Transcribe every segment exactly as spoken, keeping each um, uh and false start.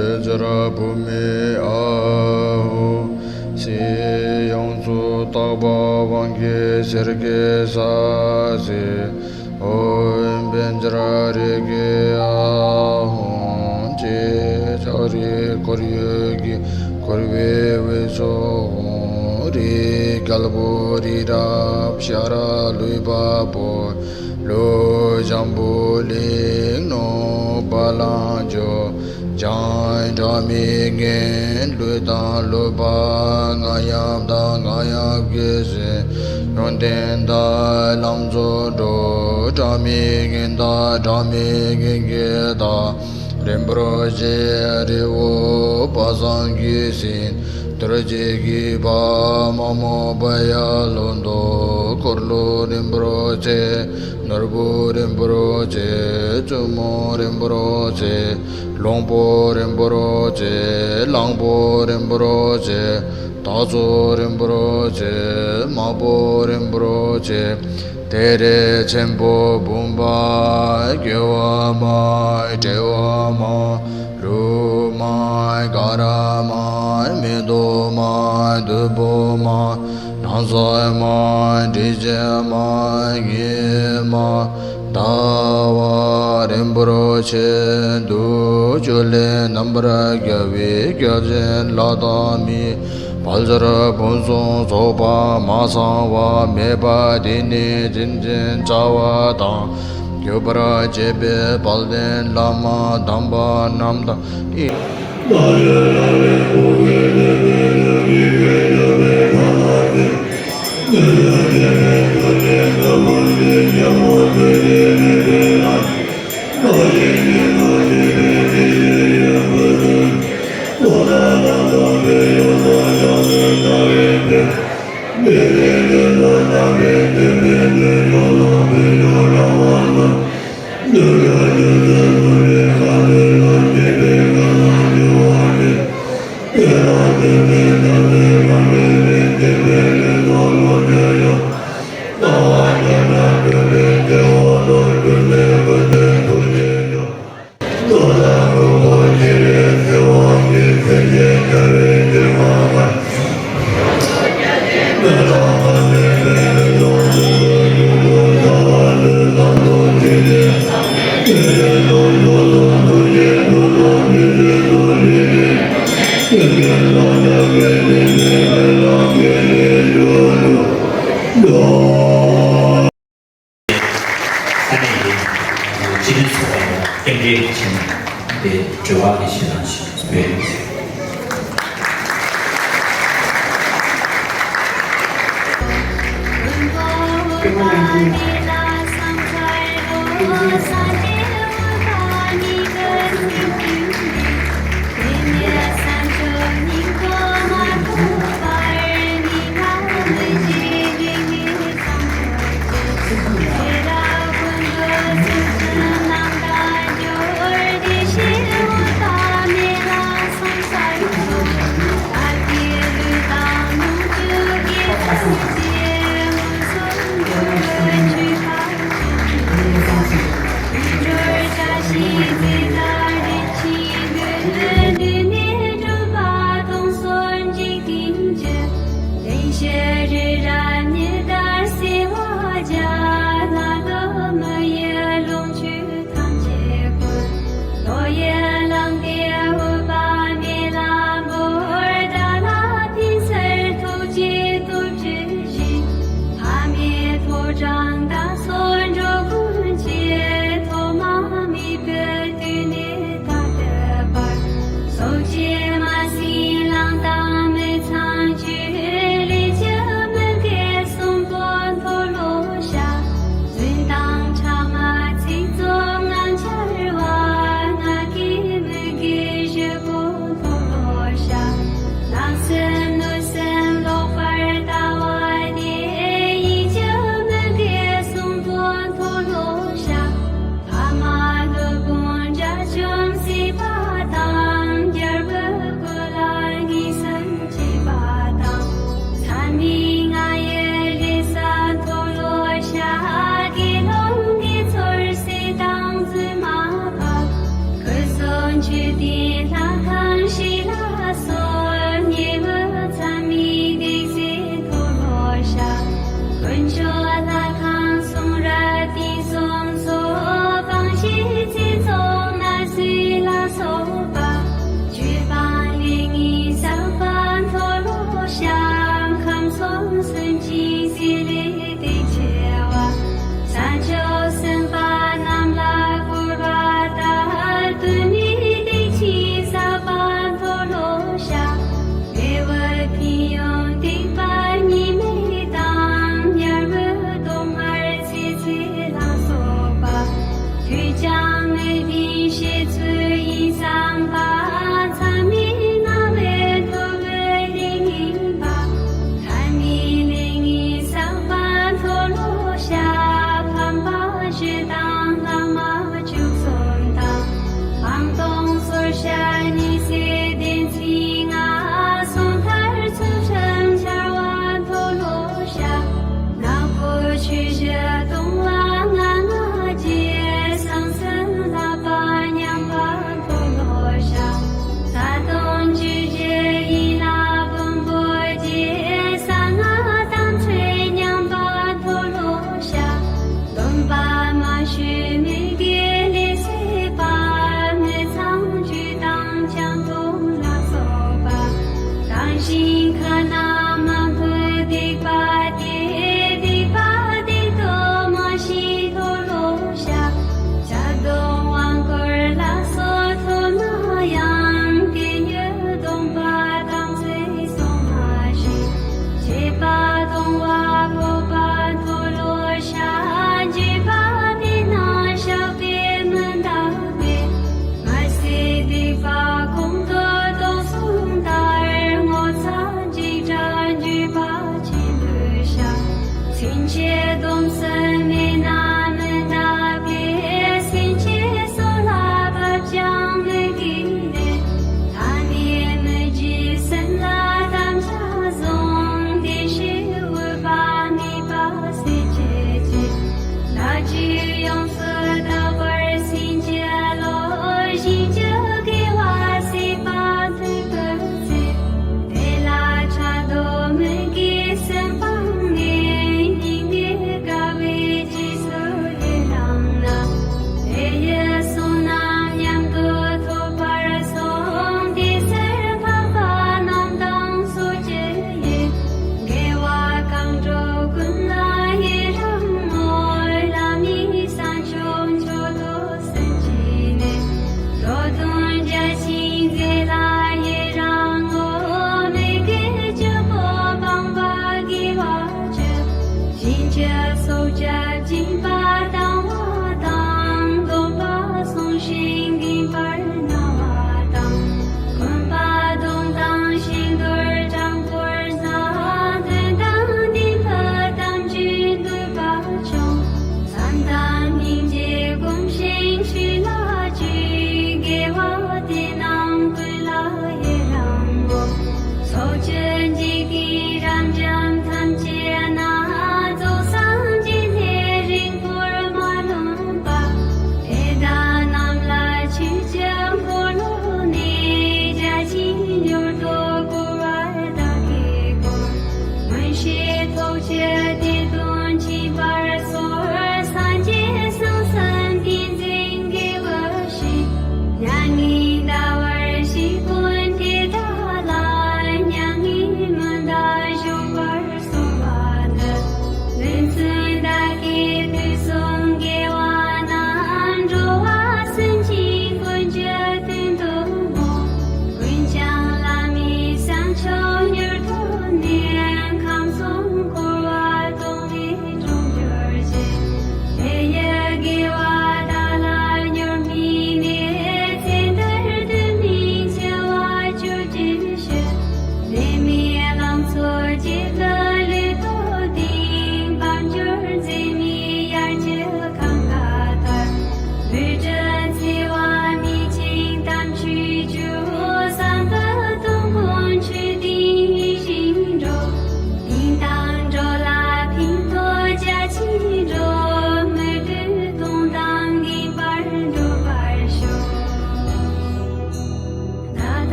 ཤེས་བྱར་བུད་མེད་ཨ་ཧོ། ཞེས་ཡོངས་སུ་དག་པ་དབང་གི་ཤེལ་གྱི་ས་གཞི། ཨོཾ་པཉྩ་ར་རེ་ཀེ་ཨ་ཧོ། ཅེས་ལྕགས་རི་ཁོར་ཡུག་གིས་བསྐོར་བའི་དབུས་སུ་ཧཱུྃ། རིའི་རྒྱལ་པོ་རི་རབ་ཤ་ར་ལུས་འཕགས་པོ། ཀླུ་འཇམ་པོ་ལིང་ནོ་བ་ལང་ཇོ། འཇང་སྒྲ་མི་སྙན་གླུ་དང་གླུ་བ། རྔ་ཡབ་དང་རྔ་ཡབ་ཀྱི་སྲིན། ཡོན་ཏན་དང་ལམ་མཛོད་འགྲོ། སྒྲ་མི་སྙན་དང་སྒྲ་མི་སྙན་གྱི་བདག་རིན་པོ་ཆེ་རི་བོ་དཔག་བསམ་གྱི་སྲིན། རྡོ་རྗེ་གི་བ་མ་མོ་བ་ཡ་ལོ་འདོ། འཁོར་ལོ་རིན་པོ་ཆེ། ནོར་བུ་རིན་པོ་ཆེ། བཙུན་མོ་རིན་པོ་ཆེ། བློན་པོ་རིན་པོ་ཆེ། གླང་པོ་རིན་པོ་ཆེ། སྟག་ཚོ་རིན་པོ་ཆེ། དམག་དཔོན་རིན་པོ་ཆེ། ཏེ་རེ་ཆེན་པོ་བུམ་པ། སྐྱེ་བ་མ། འབྲེལ་བ་མ། རུ་མ། ག་ར་མ། མེ་ཏོག་མ། བདུག་སྤོས་མ། སྣང་གསལ་མ། དྲི་ཆབ་མ། ཉི་མ། ཟླ་བ་རིན་པོ་ཆེ། དུག་ཅོ་ལེ་རྣམ་པར་རྒྱལ་བའི་སྐྱབས་སྦྱིན་ལྷ་དང་མི། དཔལ་འབྱོར་ཕུན་སུམ་ཚོགས་པ་མ་ཚང་བ་མེད་པ་དེ་ནི་བྱིན་ཅིང་བྱ་བ་དང་། གྱུར་པར་བྱེད་པའི་དཔལ་ལྡན་བླ་མ་དམ་པ་རྣམས་དང་ཨི། ས་གནས་ཀྱི་སྤྱི་འཐུས་ཚོགས་པ་ལ་རྟེན་འབྲེལ་བྱས་ནས་དེ་གྲོས་བསྡུར་གྱི་བྱེད་སྟངས་ཤིག་སྤེལ་ཡོད།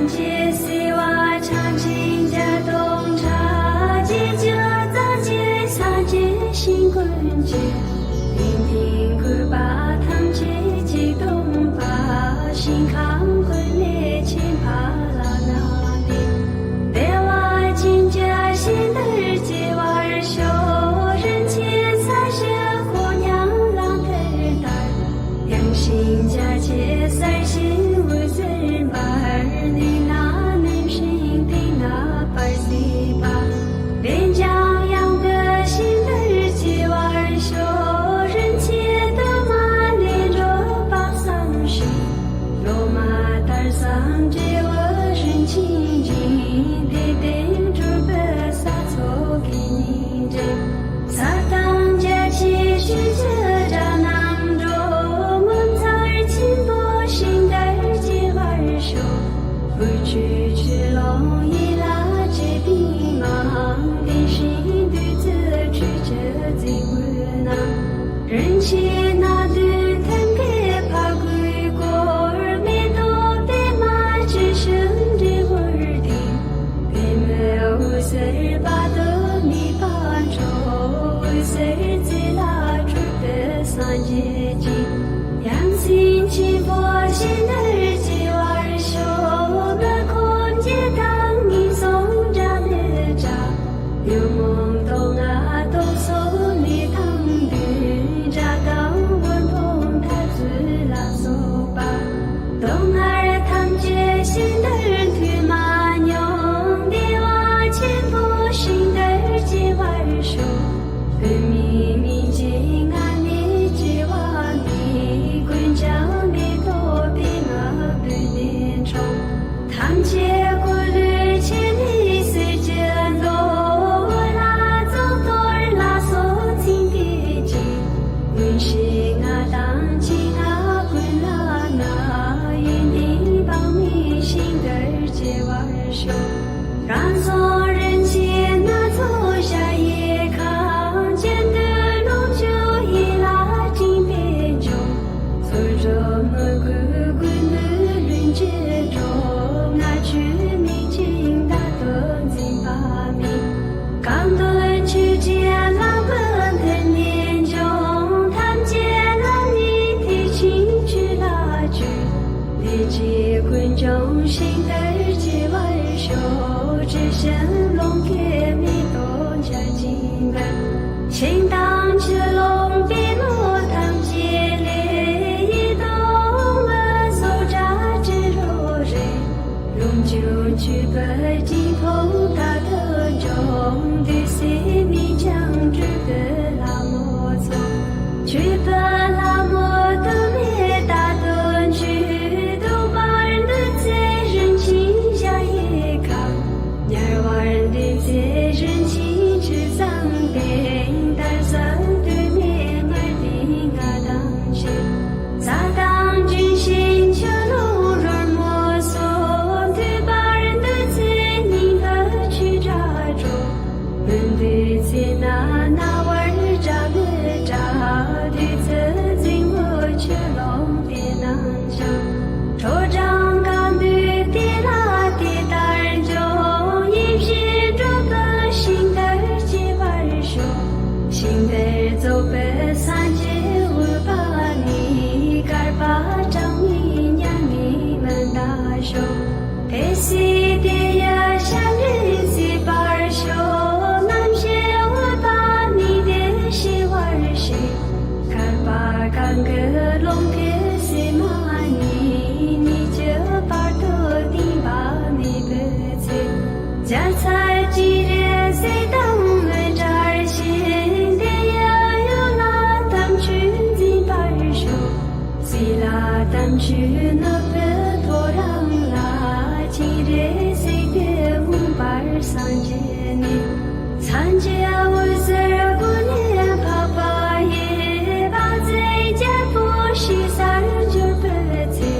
ཅེས་སྲིད་པ་ཆགས་ཞེན་བརྒྱད་སྟོང་ཕྲག། བརྗེད་བྱ་རྩ་བཅད་སངས་རྒྱས་ཞིང་ཀུན་གྱི། ལུས་རྟེན་བཀོད་པ་ཐམས་ཅད་གཅིག་སྟོང་པ། ཞིང་ཁམས་ཀུན་ལས་ཆེན་པ་ལ་བསྔགས་ཏེ། བདེ་བ་ཅན་གྱི་གཞན་དོན་སྐྱེ་བར་ཤོག། རིན་ཆེན་ས་གཞི་ཁོད་སྙོམས་ལམ་མཐིལ་ལྟར། ཡངས་ཤིང་རྒྱ་ཆེ་གསལ་ཞིང་འོད་ཟེར་འབར། གནས་ན་ནེམ་ཞིང་སྟེང་ན་པར་སྲིད་པ། བདེ་འཇམ་དབྱངས་ཀྱི་ཞིང་དུ་སྐྱེ་བར་ཤོག། རིན་ཆེན་གཏོར་མ་ལས་སྒྲུབ་པ་བསམ་ཞིང་། ལོ་མ་དར་ཟབ་འབྲས་བུ་རིན་ཆེན་སྦྱིན། དེ་སྟེང་སྤྲུལ་པའི་ས་ཚོགས་ཀྱི་ཉི་འདྲེན། ས་དང་རྒྱ་ཆེའི་ཆོས་ཀྱི་སྒྲ་རྣམས་སྒྲོག། ངོ་མཚར་ཆེན་པོའི་ཞིང་དུ་སྐྱེ་བར་ཤོག། དབུས་ཆོས་ཀྱི་ཀློང་ཡུལ་ལ་བཅས་པའི་མང་། དེ་བཞིན་བདུད་རྩི་ཁྲུས་ཀྱི་རྫིང་བུ་རྣམས། རིན་ཆེན་སྣ་བདུན་ཐེམ་སྐས་ཕ་གུས་བསྐོར། མེ་ཏོག་པདྨ་བཅུ་བཞི་འབྲས་བུར་ལྡན། པདྨའི་འོད་ཟེར་བར་དུ་གནས་པ་འཕྲོ། འོད་ཟེར་རྩེ་ལ་སྤྲུལ་པའི་སངས་རྒྱས་ཀྱིས། ཡ་མཚན་ཆེན་པོའི་ཞིང་དུ་སྐྱེ་བར་ཤོག། མི་ཁོམ་བརྒྱད་དང་ངན་སོང་དགྲ་མེད་དགྲ། ཉོན་མོངས་དུག་ལྔ་དུག་གསུམ་ནད་དང་བདུན། དགྲ་དང་དབུལ་ཕོངས་འཐབ་རྩོད་ལ་སོགས་པ། སྡུག་བསྔལ་ཐམས་ཅད་ཞིང་དུ་མཐུད་མ་མྱོང་། བདེ་བ་ཆེན་པོའི་ཞིང་དུ་སྐྱེ་བར་ཤོག། བུད་མེད་མི་འཇིགས་ང་ནི་སྐྱེ་བ་མེད། ཀུན་ཀྱང་མེ་ཏོག་པདྨ་འབུལ་ནས་འཁྲུངས། ཐམས་ཅད་སྐུ་ལུས་ཕྱེ་ནས་གསོད་ཀྱི་མདོ། འོ་ལ་གཙུག་ཏོར་ལ་སོགས་ཚིམ་པའི་རྗེས། མངོན་ཤེས་ང་དང་ཅི་ལྔ་ཀུན་ལ་བསྔགས། ཡོན་ཏན་དཔག་མེད་ཞིང་དུ་སྐྱེ་བར་ཤོག། རང་སྲོག་རིན་ཆེན་སྣ་ཚོགས་གཞལ་ཡས་ཁང་། གཅིག་ཏུ་ལོངས་སྤྱོད་ཡིད་ལ་སྤྲིན་པས་འཇོམས། ཚོགས་དྲུག་མོས་གུས་ཀུན་འདུས་ལྷུན་གྱིས་གྲུབ། ལྔ་བཅུ་མེད་ཅིང་བདག་ཏུ་འཛིན་པ་མེད། གང་འདོད་ཆོས་ཀྱི་ལམ་བུ་མཐུད་ནས་འཇོམས། ཐམས་ཅད་ལམ་ནས་ཐེག་ཆེན་ཆོས་ལ་སྤྱོད། ལས་ཀྱི་ཀུན་འབྱུང་ཞིང་དུ་སྐྱེ་བར་ཤོག། དྲི་ཞིམ་ལོངས་སྐུའི་མེ་ཏོག་འཆར་ཅན་འབུལ། ཞིང་དང་ཆུ་ཀླུང་པད་མོ་ཐམས་ཅད་ལས། ཡིད་དུ་འོང་བའི་བཟོ་གྲྭ་དྲི་རོ་རེ། ལོངས་སྤྱོད་སྤྱོད་པའི་འབྲས་བུ་རྟག་ཏུ་འབྱུང་། འདོད་སྲེད་མེད་ཀྱང་སྤྲུལ་པའི་ལྷ་མོ་ཚོགས། སྤྱོད་པའི་ལྷ་མོ་དུ་མས་རྟག་ཏུ་མཆོད། བཟློག་པར་འདོད་ཚེ་རིན་ཆེན་གཞལ་ཡས་ཁང་། ཉར་བར་འདོད་ཚེ་རིན་ཆེན་ཆུ་བཟང་སྟེང་། དར་ཟབ་སྟོད་སྨད་དམར་ལྡན་ང་དང་གཅིག། ས་དང་ལྗོན་ཤིང་ཆུ་ཀླུང་རོལ་མོ་སོགས། ཐོས་པར་འདོད་ཚེ་སྙན་པའི་ཆོས་སྒྲ་སྒྲོག། མི་འདོད་ཚེ་ན་རྣ་བར་སྒྲ་མི་གྲག། བདུད་རྩི་རྫིང་བུ་ཆུ་ཀླུང་དེ་རྣམས་ཀྱང་། དྲོ་གྲང་གང་འདོད་དེ་ལ་དེ་ལྟར་འབྱུང་། ཡིད་བཞིན་འགྲོ་ཀུན་ཞིང་དུ་སྐྱེ་བར་ཤོག། ཞིང་དེར་རྫོགས་པའི་སངས་རྒྱས་འོད་དཔག་མེད། བསྐལ་པ་གྲངས་མེད་མྱ་ངན་མི་འདའ་ཤོག། དེ་སྲིད་དེ་ཡི་ཞབས་འདྲེན་གཟིགས་པར་ཤོག། རྣམ་ཤེས་འོད་དཔག་མེད་དེ་ཤེས་པར་བྱེད། བསྐལ་པ་གང་གི་ཀློང་དུ་སྲིད་མ་ནུས། ཉིད་ཀྱི་བར་དུ་བསྟན་པ་གནས་པའི་ཚེ། རྒྱལ་ཚབ་ཀྱི་རིང་བསྲེལ་དང་མི་འབྲལ་ཞིང་། དེ་ཡི་ཡུལ་ལ་དམ་ཆོས་འཛིན་པར་ཤོག། སྲིད་ལ་དམ་ཆོས་ནོད་པའི་ཐོ་རངས་ལ། སྤྱན་རས་གཟིགས་དེ་མངོན་པར་སངས་རྒྱས་ནས། སངས་རྒྱས་འོད་ཟེར་ཀུན་ནས་འཕགས་པ་ཡི། དཔག་ཚད་བརྒྱ་པོ་ཞིག་གསར་འབྱོར་པའི་ཚེ།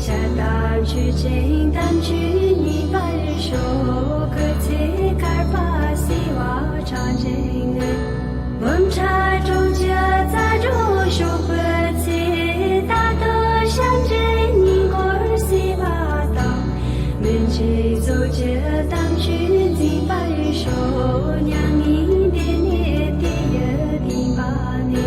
ཤ་སྟག་མཆོད་ཅིང་དམ་ཆོས་ཉན་པར་ཤོག། སྐུ་ཚེ་བསྐལ་པ་བསྲེ་བ་གྲངས་ཅན་ངན། འབུམ་ཕྲག་དྲུག་ཅུ་རྩ་དྲུག་བཞུགས་པའི་ཚེ། རྟག་ཏུ་ཞབས་འདྲེན་སྙིང་ཁོང་བསྲེ་བ་དང་། མི་ རྫོགས་ཀྱི་དམ་ཆོས་འཛིན་པར་ཤོག་མྱ་ངན་འདས་ནས་དེ་ཡི་བདེན་པ་ནི།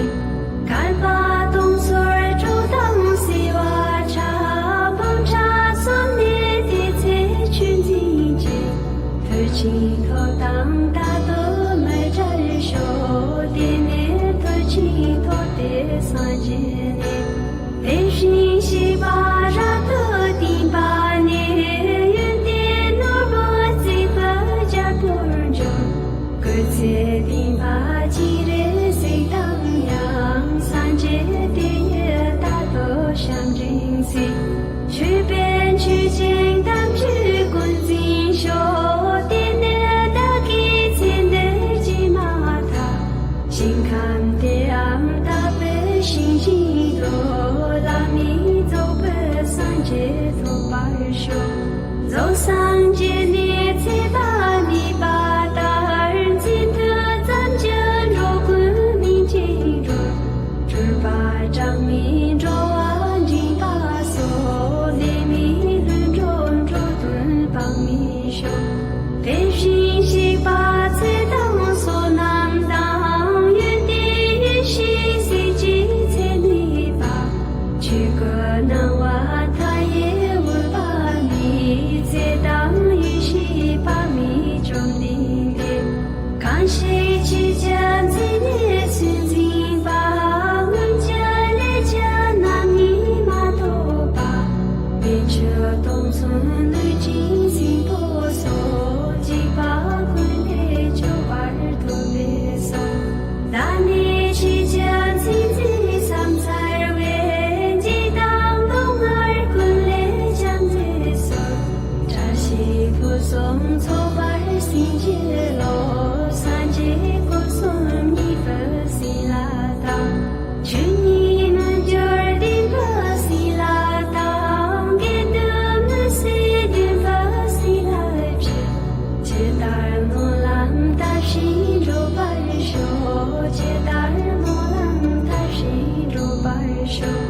བསྐལ་པ་སྟོང་གསུམ་སྤྲོ་དང་བསིལ་བ་འཁྲབ། འབུམ་ཕྲག་གསུམ་ནས་དེ་ཚེ་ཆོས་འཛིན་གྱི། མཐུ་ཆེན་ཐོབ་དང་ད་དུང་མི་བྲལ་ཤོག་དེ་ནས་མཐུ་ཆེན་ཐོབ་སྟེ་སངས་རྒྱས་ནས། དེ་བཞིན་གཤེགས་པ་རབ་ཏུ་བརྟན་པ་ནི། ཡོན་ཏན་ནོར་བུ་རྩིག་པའི་རྒྱལ་པོར་འགྱུར། སྐུ་ཚེ་བརྟན་པ་སྤྱན་རས་གཟིགས་དང་ཡང་། སངས་རྒྱས་དེ་ཡི་ད་ལྟ་ཞབས་འབྲིང་ཚེ། ཆོས་པའི་ཆོས་ཅན་དམ་ཆོས་ཀུན་འཛིན་ཤོག་དེ་ནས་བདག་གིས་ཚེ་འདིར་བགྱིས་མ་ཐག་ཞིང་ཁམས་དེའང་དག་པའི་ཞིང་བཞིན་དུ། བླ་མེད་རྫོགས་པའི་སངས་རྒྱས་ཐོབ་པར་ཤོག་རྫོགས་སངས་རྒྱས་ནས་ཚེ་དཔག་མེད་པ་དར། མཚན་ཐོས་ཙམ་གྱིས་འགྲོ་ཀུན་སྨིན་ཅིང་གྲོལ། སྤྲུལ་པ་གྲངས་མེད་འགྲོ་བ་འདྲེན་པ་སོགས། ལས་མེད་ལྷུན་གྲུབ་འགྲོ་དོན་དཔག་མེད་ཤོག་དེ་བཞིན་གཤེགས་པ་ཚེ་དང་བསོད་ནམས་དང་། ཡོན་ཏན་ཡེ་ཤེས་སྲིད་ཀྱི་ཚད་མེད་པ། ཆོས་སྐུ་སྣང་བ་མཐའ་ཡས་འོད་དཔག་མེད། ཚེ་དང་ཡེ་ཤེས་དཔག་མེད་བཅོམ་ལྡན་འདས། གང་ཞིག་ཆོས་ཀྱི་མཚན་ཉིད་སུན་འབྱིན་པ། སྔོན་གྱི་ལས་ཀྱི་རྣམ་སྨིན་མ་ཐོབ་པ། བདེན་བཞི་སྟོང་གསུམ་ནུས་ཅན་སྲིན་པོ་སོགས། འཇིགས་པ་ཀུན་ལས་སྐྱོབ་པར་ཐུབ་པས་སོ། བདག་ནི་ཆོས་ཀྱི་མཚན་མཛོད་བསམ་འཚལ་བས། འཇིགས་དང་སྡུག་བསྔལ་ཀུན་ལས་བྱང་སེམས་སོལ། བཀྲ་ཤིས་ཕུན་སུམ་ཚོགས་པར་བྱིན་གྱིས་རློབས། སངས་རྒྱས་སྐུ་གསུམ་བརྙེས་པའི་བྱིན་རླབས་དང་། ཆོས་ཉིད་མི་འགྱུར་བདེན་པའི་བྱིན་རླབས་དང་། དགེ་འདུན་མི་ཟད་ལྡན་པའི་བྱིན་རླབས་ཀྱིས། ཇི་ལྟར་སྨོན་ལམ་བཏབ་བཞིན་འགྲུབ་པར་ཤོག་ཇི་ལྟར་སྨོན་ལམ་བཏབ་བཞིན་འགྲུབ་པར་ཤོག་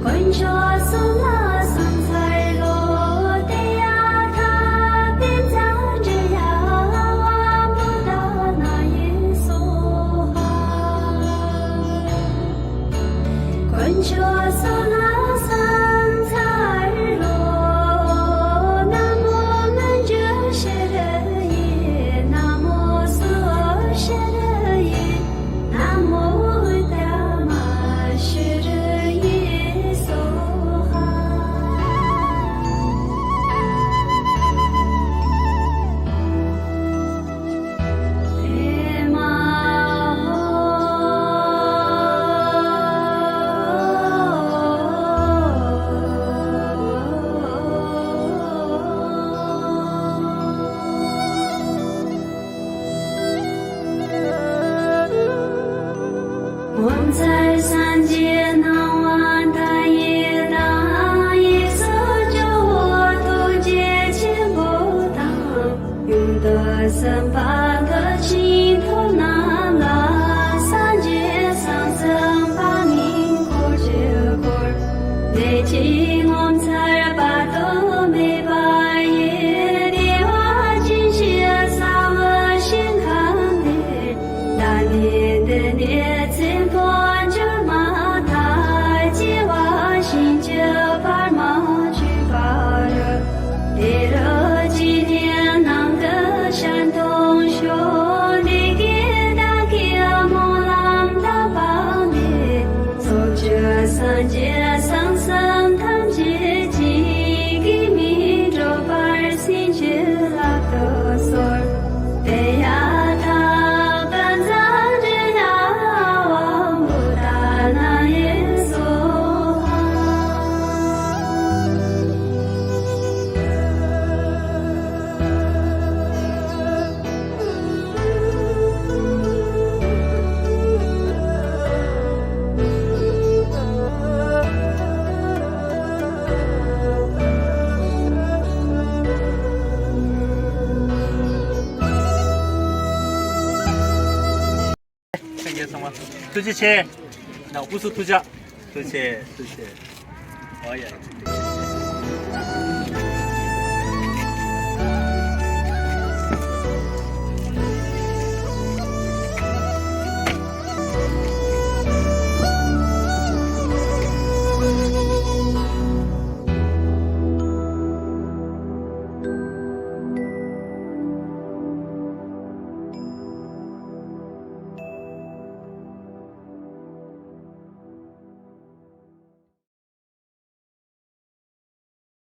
དཀོན་མཆོག་གསུམ་ལ་ཕྱག་འཚལ་ལོ། ཏདྱ་ཐཱ། པཉྩ་དྲི་ཡ་ཝ་བོ་དྷ་ན་ཡེ་སྭཱ་ཧཱ། དཀོན་མཆོག་གསུམ་ལ་ཕྱག་འཚལ་ལོ། ན་མོ་མི་འགྱུར་ཤྲཱི་ཡེ། ན་མོ་སྭཱ་ཧཱ་ཤྲཱི་ཡེ། ན་མོ་ཨུཏྟ་མ་ཤྲཱི་ཡེ་སྭཱ་ཧཱ། ངོ་མཚར་སངས་རྒྱས་སྣང་བ་མཐའ་ཡས་དང་། གཡས་སུ་ཇོ་བོ་ཐུགས་རྗེ་ཆེན་པོ་དང་། གཡོན་དུ་སེམས་དཔའ་མཐུ་ཆེན་ཐོབ་རྣམས་ལ། སངས་རྒྱས་གསང་གསུམ་དཔག་མེད་འཁོར་གྱིས་བསྐོར། བདེ་སྐྱིད་ངོ་མཚར་དཔག་ཏུ་མེད་པ་ཡི། བདེ་བ་ཅན་ཞིག་གསང་བའི་ཞིང་ཁམས་འདིར། བདག་ནི་འདི་ནས་ཚེ་འཕོས་གྱུར་མ་ཐག་སྐྱེ་བ་གཞན་གྱི་བར་མ་ཆོད་པ་རུ། དེ་རུ་སྐྱེས་ནས་ནམ་མཁའི་ཞལ་མཐོང་ཤོག་འདི་སྐད་བདག་གིས་སྨོན་ལམ་བཏབ་པ་ནི། ཚོགས་ཀྱི་སངས་རྒྱས་གསང་གསུམ་ཐམས་ཅད་ཀྱིས། གེགས་མེད་འགྲུབ་པར་བྱིན་གྱིས་བརླབ་ཏུ་གསོལ། ཏདྱ་ཐཱ། པཉྩ་དྲི་ཡ་ཝ་བོ་དྷ་ན་ཡེ་སྭཱ་ཧཱ། ལྷན་རྒྱས་ཚང་མ་ཐུགས་རྗེ་ཆེ། ནང་སྐུ་གཟུགས་ཐུགས་ཅག་ཐུགས་རྗེ་ཆེ། ཐུགས་རྗེ་ཆེ། ཨོ་ཡ།